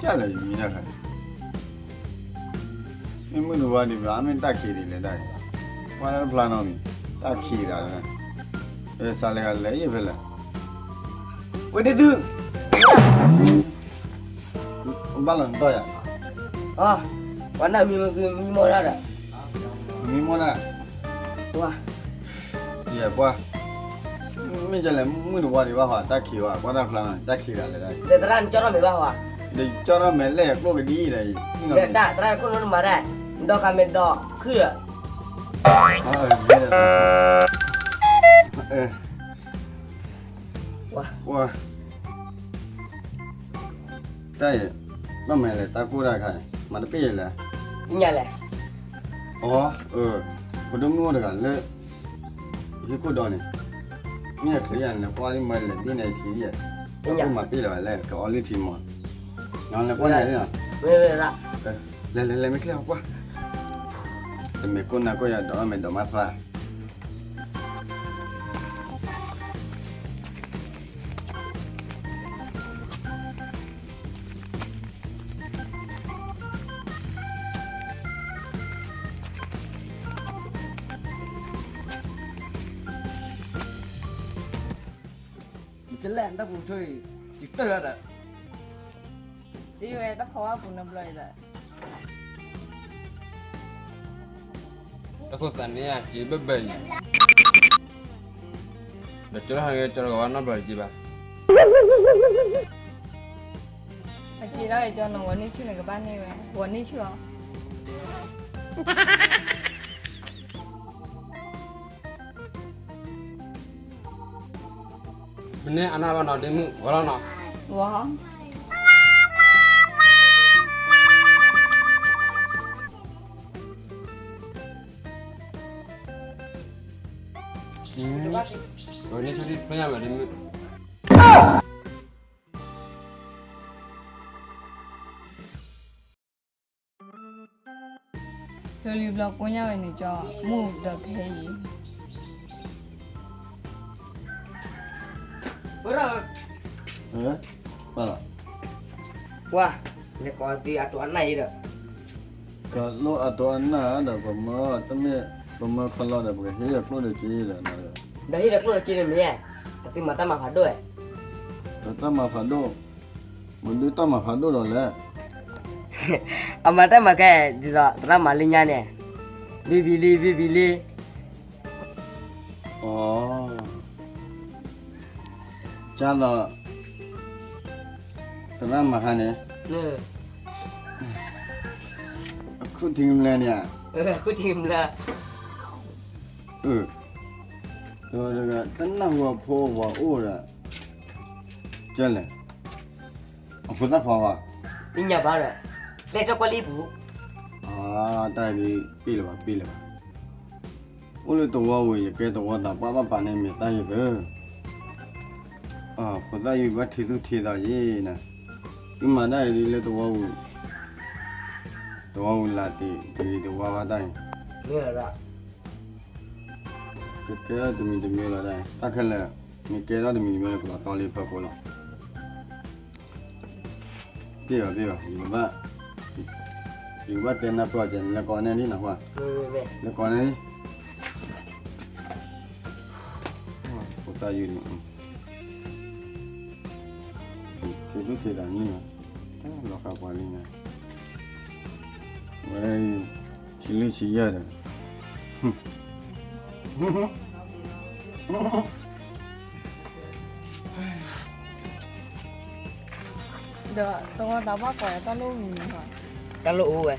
ကၢ်လဲၣ်ယမံၤဒၣ်ခါ, မ့ၢ်မုၢ်တဝါဒံးဘၣ် မ့ၢ်တၢ်ခံးဒံးလဲၣ်ဒၣ်, ကွၢ်လၢတဖျါနီတမံၤ, တၢ်ခံးဒၣ်လဲၣ်, စးလဲၤဂၤလဲၤယံာ်ဖဲလဲၣ်, ဝဲဒ်သု ဘၣ်လီၤနတီၢ်ယၤ, ပှၤနၢ်မံၤမံၤမံၤမီၢ်ဒၣ်ဒီး, မံၤမီၢ်ဒၣ်, ယဲၢ်ပှၤ, မ့ၢ်ကလဲၣ် မုၢ်တဝါဒံးဘၣ်ဟီ တၢ်ခံးဘၣ် ကွၢ်တၢ်ဖျါနီၤ တၢ်ခံးဒၣ်လဲၣ်ဒၣ်, ဒီးသရၣ်နကၠီထီၣ်မဲာ်ဘၣ်ဟီ, ဒီးကၠီထီၣ်မဲာ်လဲၣ်ကျိၣ်ကဒံဒီး, ဒီးတၢ်သရၣ်ခိၣ်နူာ်နမၤဒၣ်, နဒီခါမ့ၢ်ဒီခုဒီး, ပှၤ တၢ်အံၤ, ဘၣ်မၤလဲၣ် တၢ်ကိၢ်တၢ်ခါအံၤ မၤတပ့ၢ်လဲၣ်, ညါလဲၣ်, အိ, ဖိဒိၣ်မုၣ်အိၣ်တဂၤလၢ ဟံၣ်ခိၣ်ဒီန့ၣ်, မ့ၢ်အချုးယၤန့ၣ် ကွၢ်လံမၤလဲၣ်ဒ်န့ၣ်ထံဒ်, တၢ်ကိၢ်မၤပ့ၢ်လၢၤဘၣ်လဲၣ် ကအီလုၢ်ထံမီၤ, နလဲၤကွၢ်န့ၣ်, လဲၤလဲၤလဲၤမ့ၢ်ချ့အီၤကွၢ်, တမ့ၢ်ကိၢ်နၤကိၢ်ယၤဒီးမ့ၢ်ဒီးမၤသး ယကလဲၣ် တၢ်ပူၤဆိအံၤ ယတၢၢ်လီၤဒီး, စ့ဝဲတၢ်ဖီဝါပူၤနီတဘျီအံၤဒီး, တၢ်ခိၣ်သးန့ၣ်ယက့ၤဘၢၣ်ဘၢၣ်အံၤ, ဒီးကၠီဟဲကၠီတဂၤဝဲနီတဘျီတက့ၤဘၣ်, အက့ၤဒီးကၠီနီၤ ဝဲန့ၢ်ဆူၣ်န့ၣ်ကဘၣ်န့ၢ်ဝဲ ဝဲန့ၢ်ဆူၣ်အီၤ မ့ၢ်န့ၣ်အနၢ်ဘၣ်နီၤ ဒ့မုၣ် ဂီၤလီၤနီၤ. ဝါ ဝဲန့ၣ်ဆိၣ်ထံဖျိညါဝဲဒ့မုၣ်. လၢလံဘျီကိညါဝဲန့ၣ်ကၠီ မုၢ်ဒီးခဲအံၤ, ပှၤ လဲၤကိးသံအတိၢ်အနၢ်အံၤဒီး, ကလိၣ်အတိၢ်အနၢ်ဒီး ပမၢတမ့ၢ် ပမၢခီလီၤဒီး ပကဟ့ၣ်အကျိၣ်ဒီးက့ဒီး, ဒီးဟ့ၣ်ဒီးကျိၣ်ဒီးက့န့ၣ်မ့ၢ်, ပသုမၤတၢ်မၤဖးဒိၣ်, ပတၢ်မၤဖးဒိၣ်, မဒုတၢ်မၤဖးဒိၣ်ဒီးလဲၣ်, အမၤတၢ်မၤခဲ ဒ်သိးသရၣ်မၤလၢညါန့ၣ်, ဘံဘံလံ ဘံဘံလံ. အိ, ကၢ်သိး သရၣ်မၤခါန့ၣ်, အခုၣ်ထံကမျၢၢ်န့ၣ်ဧါ, အခုၣ်ထံကမျၢၢ်, အ, တနၢ်ဟူအဖိအဝၤအိၣ်ဒီး, ကဲလဲၣ်, အဖိသၣ်ခွါဘၣ်, ညါဘၣ်ဒီး, လဲၤထီၣ်ကွၢ်လံပူၤ, တၢ်ဒ်ပ့ၢ်လၢၤဘၣ် ပ့ၢ်လၢၤဘၣ်. အိၣ်လၢသဝီပူၤ ယကဲသဝီသးပှၢ်ဘၣ်ပာ်န့ၢ်မ့ၢ်သၣ်ယုၢ်သၢ, ဖိသၣ်ယုၢ်ဘၣ်ထံသူၣ်ထံသးယံၤန့ၣ်, သုမၤဒၣ်အံၤဒ်လၢသဝီပူၤ, သဝီပူၤလၢတ့ၢ်တဂ့ၤတဝါဘၣ်တၢ်အံၤ, ကကဲထီၣ်တမံၤတမံၤလီၤဒၣ်, တၢ်ခဲလၢာ်, မ့ၢ်ကဲထီၣ်တမံၤတမံၤလၢကလီၤတီလံဖၢပူၤလီၤ. ပ့ၢ်ဘၣ်ပ့ၢ်ဘၣ်, ယကဘၣ်, ယကဘၣ်တဲနၢ်ပၢၢ်အီၤကဲန့ၣ် လဲၤကိးန့ၢ်လံနၢ်ဟူဧါ, လဲၤကိးန့ၢ်လံ, ဖိသၣ်ယုၢ်န့ၣ်, ထံသူၣ်ထံသးန့ၣ်, လီၤဃာ်ပှၤလံန့ၣ်, ဝဲ, ဆံလုၢ်ဆံယၢၢ်ဒီး ဒီးသဝီသးပှၢ်ကိးယၤတၢ်လိၣ်မံၤမံၤ, တၢ်လိၣ်အိၣ်ဝဲ,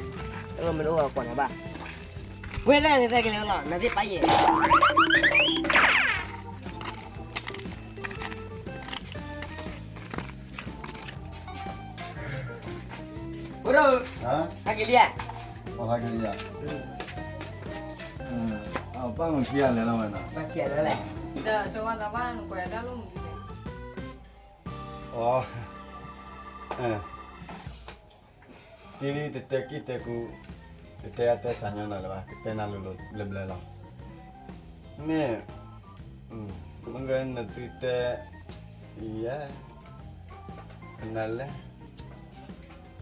တၢ်လိၣ်မ့ၢ်တအိၣ်ဝဲကိးနၤဘၣ်, ဝဲဒၣ်န့ၣ်သဲကလဲၤလီၤ နသ့ၣ်ပၢ်ယဲၢ် အိၣ်ဒီး, ဟါ, ဟဲက့ၤလံဧါ, ဟဲက့ၤလံဧါ, ပၢ်မၤခံဂၤလဲၤလီၤဝဲနီၤ, မၤခံဂၤလဲၤလဲၣ်, ဒီးသဝီသးပှၢ်နကိးယၤတၢ်လိၣ်မံၤမံၤ, အိ, တံၤတတဲကံၢ်တဲကူ, တတဲအတဲစၢ်ညီနၤလၢၤဘၣ် ကတဲနၤလိၤလိၤဘျၢဘျၢလီၤ, မ့ၢ်, မ့ၢ်ဂ့ၤနသုတဲ, ယဲ, နလဲ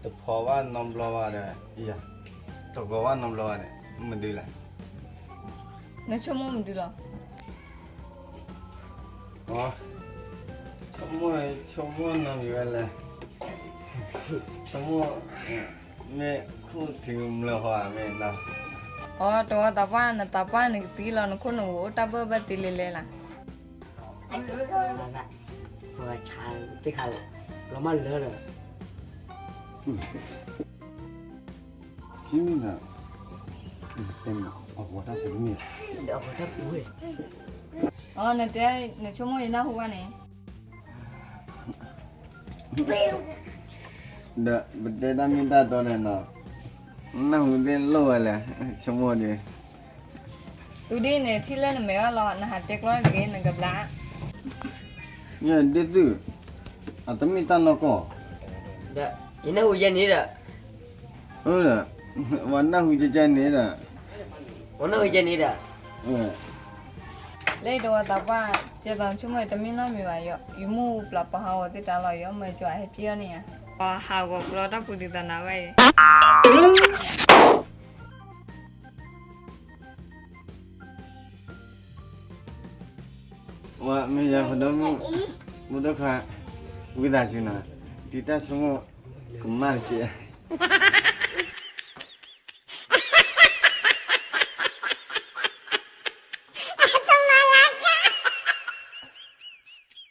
ၤ, တဖီၣ်ဘၣ်နီတဘျီဘၣ်ဒီး, တဂီၤဘၣ်နီတဘျီဘၣ်ဒီး, မနုၤလဲၣ်. နဆိကမိၣ်မနုၤလီၤ. အ, ဆိကမိၣ်, ဆိကမိၣ်နီတမံၤဝဲလဲၣ်. ဆိကမိၣ်, မ့ၢ်ခူၣ်ထံမုၢ်လၢဟီဧါ မ့ၢ်နီၤ. အ, တဝီသးပှၢ်, နသးပှၢ်နကသံလီၤ, နခိၣ်နူာ်အိၣ်တၢ်ဘၢၣ်ဘၣ်သ့လဲၣ်လဲၣ်လၢ်. ပှၤဆါသ့ၣ်ခါလီၤ, လီၤမၢ်လၢာ်လီၤ. မ့ၢ်, အဂီၤတၢ်ပူၤမ့ၢ်, အဂီၤတၢ်ပူၤဝဲ. အ, နတဲ, နဆိကမိၣ်ယနၢ်ဟူဘၣ်န့ၣ်. ဒီးပတဲတၢ်မ့ၢ်တၢ်တီန့ၣ်နီၤ, နၢ်ဟူသ့ၣ်လိၣ်ဝဲလဲၣ်, ဆိကမိၣ်ဒီး. သုဒ်န့ၣ် ထံၣ်လၢနမဲာ်ဘၣ်လီၤ, နဟးတဲကျီတဂ့ၤ နကဘျါ. ယဒ်သု, အတမ့ၢ်တၢ်နီၢ်ကီၢ်. ဒီးယနၢ်ဟူယဲန့ၣ်ဒီး, အ, ဝဲနၢ်ဟူကဲကဲန့ၣ်ဒီး, ဝဲနၢ်ဟူကဲန့ၣ်ဒီး, လၢတဝီသးပှၢ်, ကဲသိးဆိကမိၣ်တမ့ၢ်နီတမံၤဘၣ်, ယမူၢ်ပျၢၤပဟးဂီၤသ့ၣ်တၢ်လီၤ, ယမ့ၢ်ကၠီဟဲပျဲအီၤန့ၣ်ဧါ, ပှၤဟးဂီၤကျီတၢ်ပူၤဒ်သိးနၤဝဲအံၤ. ဝဲမ့ၢ်ယၤဖိဒိၣ်မုၣ်, မုၢ်ဒိၣ်ခါ, ဝံသးစူၤနၤ, ဒ်တၢ်ဆိကမိၣ်ကမၣ်တက့ၢ်.